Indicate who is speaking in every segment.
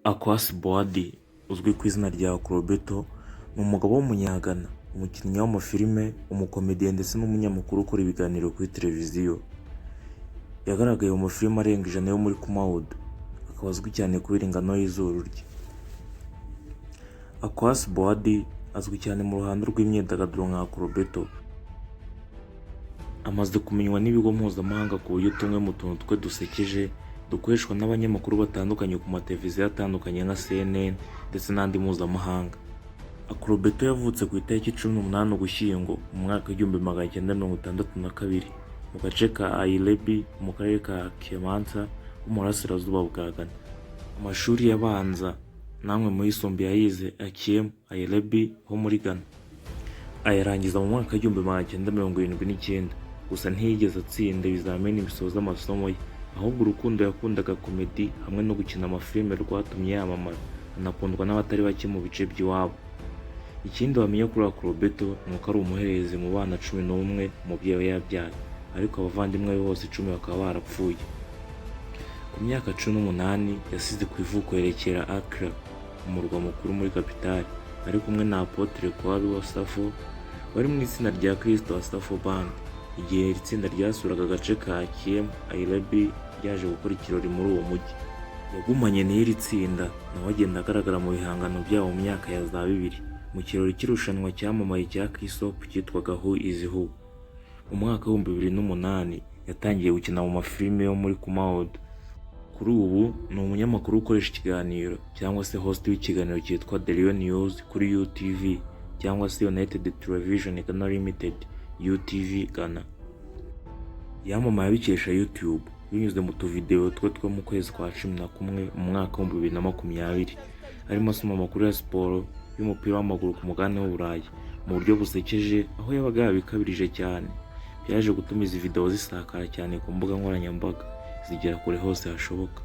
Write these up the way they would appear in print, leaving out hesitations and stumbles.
Speaker 1: Akwasi Boadi uzwi ku izina rya Akrobeto ni umugabo w'Umunyagana, umukinnyi w'amafilime, umukomediye ndetse n'umunyamakuru ukora ibiganiro kuri televiziyo. Yagaragaye mu mafilime arenga 100 yo muri Kumawood, akaba azwi cyane kubera ingano y'izuru rye. Akwasi Boadi azwi cyane mu ruhando rw'imyidagaduro nka Akrobeto. Amaze kumenywa n'ibigo mpuzamahanga ku buryo tumwe mu tuntu twe dusekeje dukoreshwa n'abanyamakuru batandukanye ku mateleviziyo atandukanye nka CNN ndetse n'andi mpuzamahanga. Akrobeto yavutse ku itariki 18 Ugushyingo mu mwaka w'1962 mu gace ka Ayirebi mu karere ka Kemansa ho mu burasirazuba bwa Ghana. Amashuri abanza n'amwe mu yisumbuye yayize Akyem Ayirebi ho muri Ghana. Ayarangiza mu mwaka w'1979, gusa ntiyigeze atsinda ibizamini bisoza amasomo ye, ahubwo urukundo yakundaga komedi hamwe no gukina amafilime rwatumye yamamara, anakundwa n'abatari bake mu bice by'iwabo. Ikindi wamenya kuri Akrobeto ni uko ari umuhererezi mu bana 11 umubyeyi we yabyaye, ariko abavandimwe be bose 10 bakaba barapfuye. Ku myaka 18 yasize ku ivuko yerekera Accra, umurwa mukuru muri kapitali, ari kumwe na Apotre Kwadwo Osafo wari mu itsinda rya Kristo Asafo Band, igihe iri tsinda ryasuraga agace ka Akyem Ayirebi ryaje gukora ikirori muri uwo mujyi. Yagumanye n'iri tsinda nawe agenda agaragara mu bihangano byabo mu myaka ya za 2000, mu kirori cy'irushanwa cyamamaye cya Kisop cyitwaga Who is Who. Mu mwaka w'2008 yatangiye gukina mu mafilime yo muri Kumawood. Kuri ubu ni umunyamakuru ukoresha ikiganiro cyangwa se host w'ikiganiro cyitwa The Real News kuri UTV cyangwa se United Television Ghana Limited UTV Ghana. Yamamaye abikesha YouTube binyuze mu tuvidewo twe two mu kwezi kwa 11 mu mwaka w'2020, arimo asoma amakuru ya siporo y'umupira w'amaguru ku mugabane w'Uburayi mu buryo busekeje, aho yabaga yabikabirije cyane. Byaje gutuma izi video zisakara cyane ku mbuga nkoranyambaga, zigera kure hose hashoboka.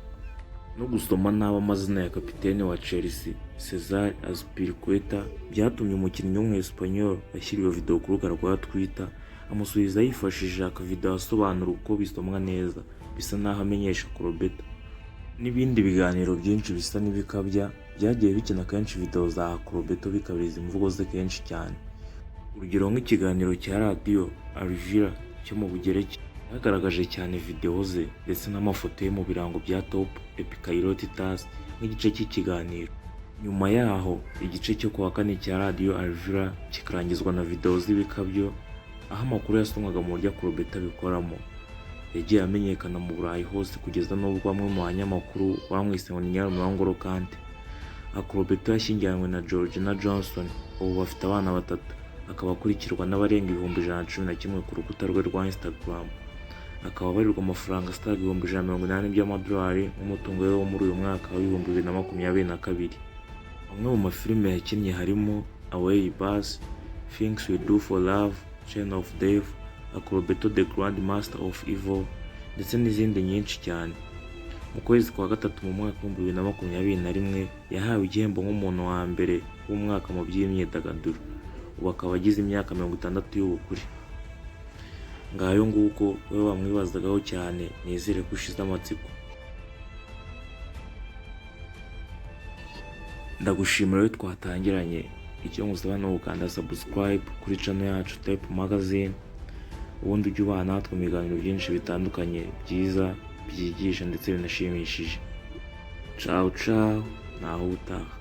Speaker 1: No gusoma nabi amazina ya kapitene wa Chelsea Cesar Azpilicueta byatumye umukinnyi w'Umwesipanyol ashyira iyo video ku rubuga rwa Twitter, amusubiza yifashishije akavideo asobanura uko bisomwa neza, bisa naho amenyesha Akrobeto. N'ibindi biganiro byinshi bisa n'ibikabya byagiye bikina kenshi video za Akrobeto bikabiriza imvugo ze kenshi cyane. Urugero nk'ikiganiro cya radiyo Alvira cyo mu Bugereki cyagaragaje cyane video ze ndetse n'amafoto ye mu birango bya Top Epikairotitas nk'igice cy'ikiganiro. Nyuma yaho igice cyo kuwa kane cya radiyo Alvira kikarangizwa na video z'ibikabyo, aho amakuru yasomwaga mu buryo Akrobeto abikoramo. Yagiye amenyekana mu Burayi hose kugeza n'ubwo bamwe mu banyamakuru bamwise ngo ni nyirarume wa N'Golo Kante. Akrobeto yashyingiranywe na Georgina Johnson, ubu bafite abana batatu, akaba akurikirwa n'abarenga 111,000 ku rukuta rwe rwa Instagram. Akaba abarirwa amafaranga asaga 180,000 by'amadolari nk'umutungo we wo muri uyu mwaka w'2022. Amwe mu mafilime yakinnye harimo Away Bus, Things We Do for Love, Chain of Death, Akrobeto the Grand Master of Evil ndetse n'izindi nyinshi cyane. Mu kwezi kwa gatatu mu mwaka w'2021 yahawe igihembo nk'umuntu wa mbere w'umwaka mu by'imyidagaduro. Ubu akaba agize imyaka 60 y'ubukure. Ngayo nguko, wowe wamwibazagaho cyane, nizere ko ushize amatsiko. Ndagushimira wowe twatangiranye, icyo ngusaba ni ugukanda subscribe kuri channel yacu Type Magazine, ubundi ujye ubana natwe mu biganiro byinshi bitandukanye byiza, byigisha ndetse binashimishije. Ciao ciao, naho ubutaha.